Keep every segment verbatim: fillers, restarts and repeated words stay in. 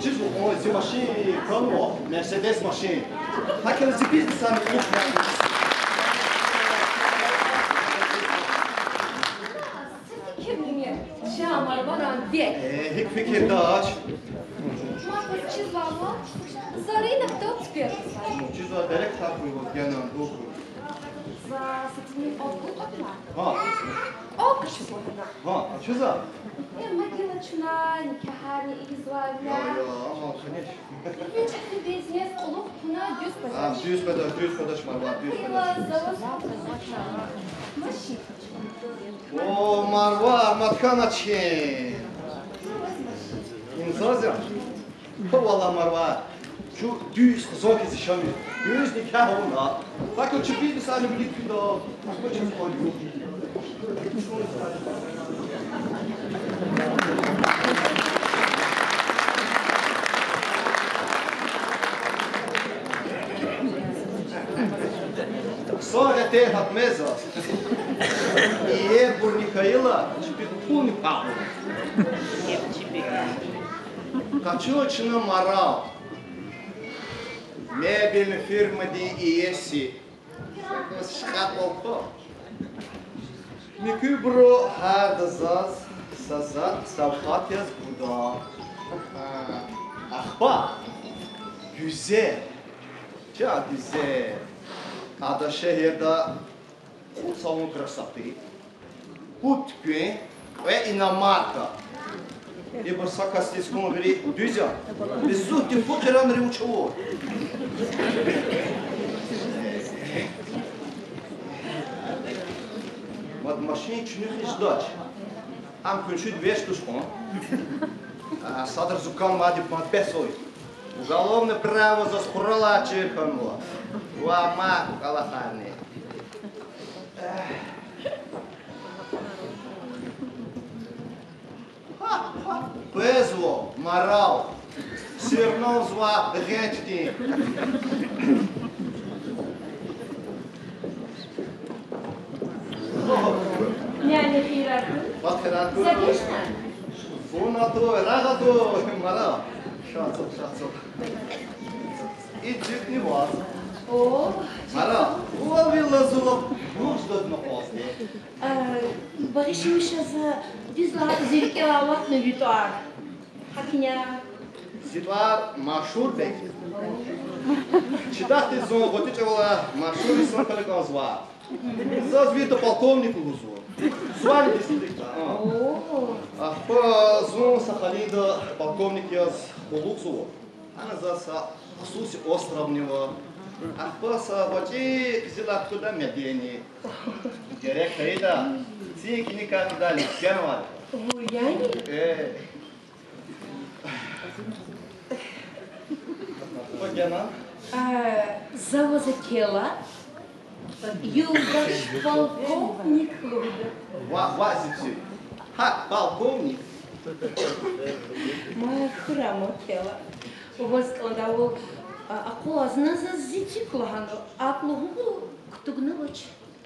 Чиз, о, зи машин хьанва, Мерседес машин. ГьакӀ хьайила зи бизнесни икӀ машин. Са фикирни чан Марваран де. Э, гьикӀ фикирдач? Марвар, чизвай ваъ, Зарина хтал цуьквер. Чизвай, дерек такуй ваз генан, духу. За сатни обгу кьатна. Гьа. Обгу чизвай вуна. Гьа, чиза? Э, ма гила чна никягьарни ийизвай. Я, я, ама, конечно. Вичи бизнес кьулухъ туна дуьз къведач. А, дуьз къведач, дуьз къведач, Марвар, дуьз къведач. Машин. О, Марвар, мад хьанач хьи. Имзаз я? Валлагь, Марвар, чун дуьз хизан хьиз яшамир. Дуьз никягь авуна. ГьакӀ чи бизнесни вилик фида. Са гъетер гьатмезва. Иербур ни хьайила, чпи пулни пагь. Къачу чна Марал. Мебельный фирмадин иеси. Шкаф балкон. Муькуьбуру гьарда заз са затӀ савкьват яз гуда. Ахпа гуьзел, чан гуьзел, ада шегьерда кьуд салон красоты, пуд туьквен, кьве иномарка. Ибур са касдиз хьун вири дуьз я. Беззугьди фу хъиранри вуч авур. Мад машин чуьнуьхиз жедач. Ам куьншид веш туш кьван. А, садра зукан мад ипмад бес ой. Уголовное право заз хуралай чир хьанва. Ва ма кӀвалахарни. Къвезва, Марал. Сирнавзава гъенчдин. Няня хийирар хьуй. Вахъ хийирар хьуй. За геж хьана? Вуна туй, рагъ атуй, Марал. Шад ацукь, шад ацукь. И цуькни ваз. О, Марал, вал ви лазула бурж дадна къвазди. А, багъишуй, ша, за дуьз лагьайтӀа зи рикӀелай алатна ви тӀвар. ГьакӀ я. Зи тӀвар Машгьур Бег. Чи дахдиз зун гъвечӀи чӀавалай машгьур инсан хьана кӀанзава. Заз вирида полковник лугьузва. Звание десятилетка. А. О. Ахпа зун са халида полковник яз къуллугъзава. Ана заз са хсуси островни ава. Ахпа са гъвечӀи къизилай кутада медени. Герек хьайитӀа, цин кӀаник кӀанзавайди. О, яни? Э. Ахпа гена? А, за ваз кела. Юлдаш полковник лугьуда. Ва, ва, зи цуь. Гьа, полковник. Ма хьурай ман кела. Ваз кӀанда вал, а, акъвазна заз зи цуьк лагьана, акӀ лугьун кутугнавач.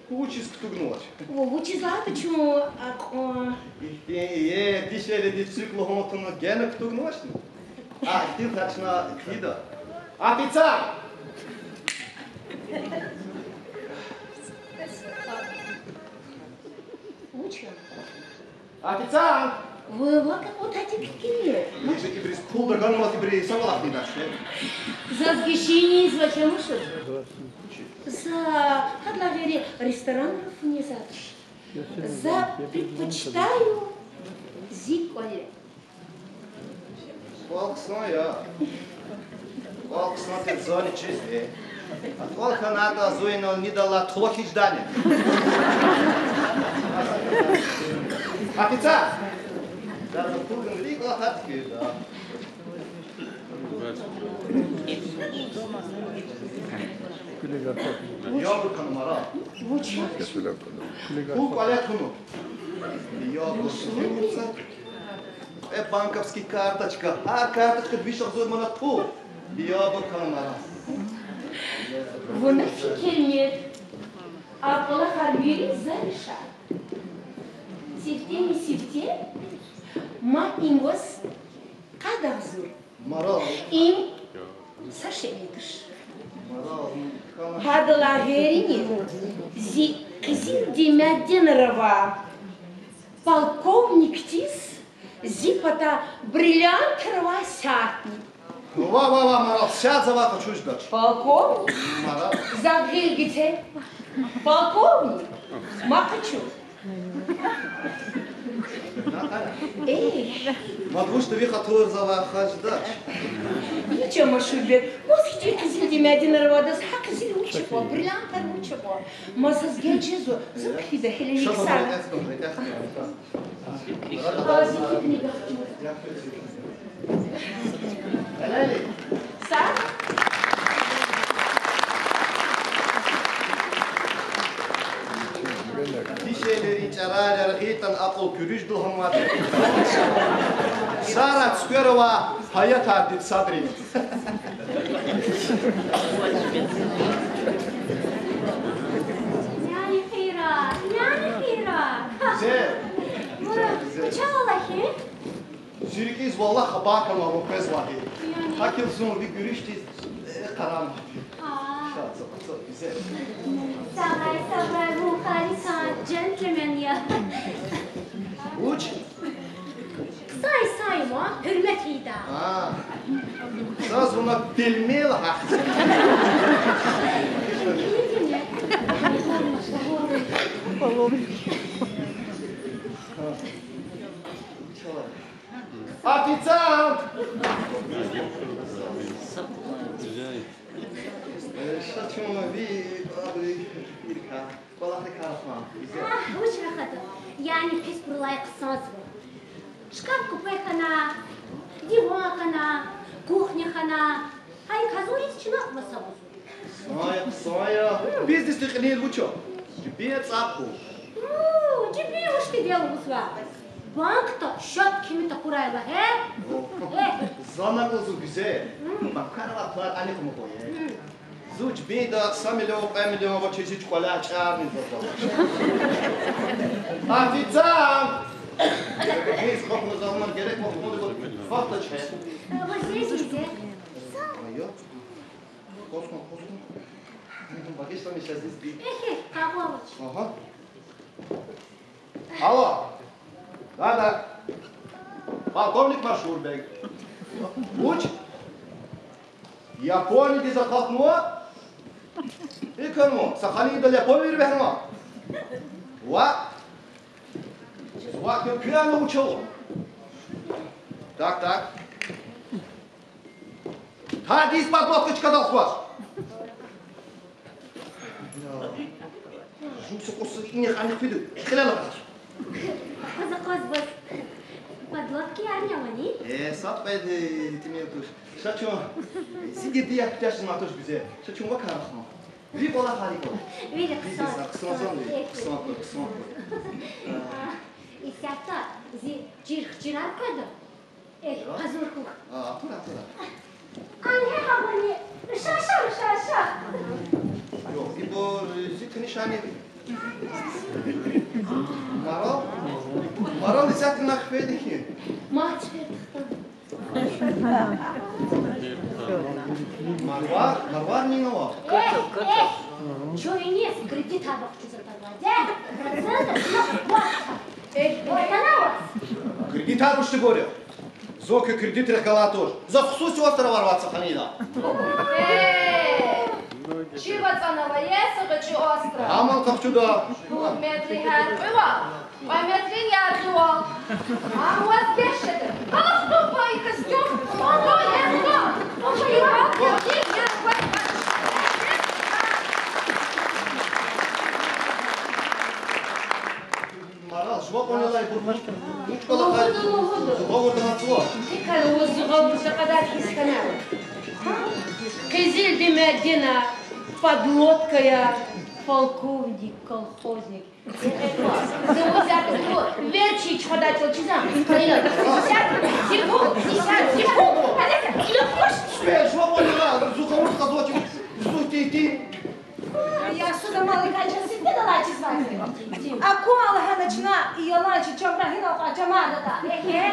Вучиз кутугнавач? Вучиз лагьайтӀа чун акьван. Ихьтин иер дишегьлидиз цуьк лугьун туна гена кутугнавачни? А, ихьтин тачна хъийида. Официант! Вуч я? Официант! Валлагь, кьван тадик килиг. Ибур, ибуриз пул таганваз, ибур са кӀвалахни дач. Заз гишинизва чамуш. За гьадалай гъейри ресторанра фу незач. За предпочитаю зи кӀвале. КӀвал хъсан я. КӀвал хъсан тир зани чизди. А кӀвал хьанатӀа зун инал нидалай тухло хьиз жедани? Официант! Заз пул гун, рикӀ лагьайтӀа куьда. Ябур хьана, Марал. Пул кӀвале туна. Ябур хьана. Э, банковский карточка. Гьар карточкада виш агъзур манат пул. Ябур хьана, Марал. Вуна фикир мир. А кӀвалахар вири за решаю. Сифтени-сифте ма им ваз къад агъзур. Марал. Им са шейни туш. Марал. Гьадалай гъейри зи къизилди мяденра авай полковникдиз зи патай бриллиантра авай сятни. Ва, ва, ва, Марал, сят завай къачуз жедач. Полковник? Марал. Зав гъил гице. Полковник? Ма къачу. Эх. Мад вучда ви хатур завай хаждач. Ничего, машгьур бес. Ваз хьтин къизилди мяденра авайдаз гьа къизил вуч ава, бриллиантар вуч ава? Ма заз геж жезва, зун кхьида гьеле. Ша, иксар. Позитивный гахтур. Са? Дишегьлийрин чӀарар яргъитӀан акьул куьруьждал гьамватӀа. Сара цуьквер авай гьаятардин садрин. Няни хира, няни хира. Зе. Мура, кучавала хьи? Зи рикӀиз валлагь хабар хьанва, вун къвезвайди. Яни? Гьакил зун ви гуьруьшдиз, э, къарагънавайди. А. Ша, ца, ца, гуьзел. Сагърай, сагърай, вун халисан джентльмен я. Вуч? Хъсан инсан я, гьуьрмет ийида. А. Заз вуна пельмень лагьай хьиз. Официант! Э, ша чун ви, абур, ирка, кӀвалахрикай рахун. Агь, вуч рахада? Яни пис бурулай хъсанзава. Шкаф-купе хьана, диван хьана, кухня хьана. Гьа икӀ гьазуриз чна кьван са гузва. Хъсан я, хъсан я. Бизнесдин кьилиз вуч я? Жибин цӀаб хьуй. Му, жибин вуч тедел гузва? Банкда счёт кими тахьурай лагьай. О. Э. Зани акьазва, гуьзел. М. Банкара авай пулар анихъ мукьва я. М. Зун жибинда са миллион, кьве миллион авачиз гьич кӀваляй чӀарни заз. Официант! Гьиз хапна залман герек вахтунда вахт ач. Э, вазиз изе. Айо. Космо, космо. Багишлама, щас здесь. Эхе, къагъвалач. Ага. Алло. Да, да. Полковник Машгьурбег. Вуч? Япониядиз акъатнава? ИкӀ хьанва, са ханидал японвийри вегьенва? Ва? Ва куь-, куьн ана вуч ава? Так, так. Гьа, диз подлодка чкадал хъваз. Жув са кӀус инихъ-анихъ фида, кьилел акъач. Акъваз, акъваз, бес подлодкаярни авани? Э, сад къведи, тӀимил туш. Ша чун, зи дидеяр куьтягьзамай туш, гуьзел. Ша чун вакай рахун. Ви кӀвалахар икӀ я. Вири хъсан, хъсан, хъсан, хъсан, хъсан. А, исятда зи чирхчирар къведа. Э, я. Гьазур хьухь. А, акура, акура. Ангье гьабурни, ша, ша, ша, ша. Йо, ибур зи танишарни. Марал? Марал исятда хъфейди хьи. Мад чпер тахтан. Марвар, Марвар нинава? Э, э, чуриниз кредитар вахчуз атанвайди я. Процентар чна вахча. Э, ватанаваз. Кредитар вучда гурай? Зун куь кредитрихъ галай туш. Заз хсуси остров авай са ханидал. Э, чи вацӀанава, е са гъвечӀи остров. Амал къахчуда. Пуд метрдин гьяркьуьвал, кьве метрдин яргъивал. Ам ваз геж жеда. Ах, тупой костюм. Ой, эх, ох. Марал, жува кьван алай бурмаш. Вуч кӀвалахар? Лугьуда, лугьуда. Зугъавурда мацӀу. Икар вуз зугъавурда кьадар хьиз хьана. Къизилди мяденар, подлодкаяр, полковник, колхозник. Зун исятда ву верчи чухвадай чӀал чизан. Исятда, исятда, исятда. Сфер, жува кьван алай, зугъавурда кьазвачир, зун тити. Я суда маликай чаз сифте далай чизвай. Аку Аллагьан Чна и яланчи чамра гьинал кьван чамарда.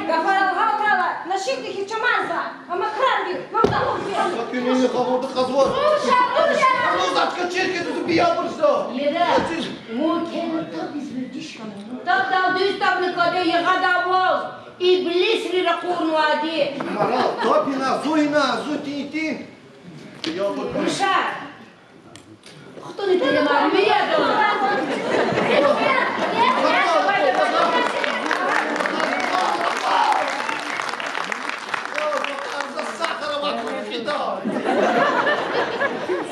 Гафарал гьал кала, нашикди хьиз чамарза. Амма крарди, мамда лугьуди. Са куьнини хабурда кьазва. Амма зат качирки ту биябурса. Ера, вун кена табиз вердиш хьана. Таб дал дуьз табни каде ягъада аваз. Иблисри ракъурнавайди. Марал, таб ина, зу ина, зу тин тин. Рушар. Хтуни телемар мияда.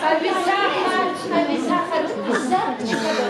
Аби сахар, аби сахар, гзаф чкада.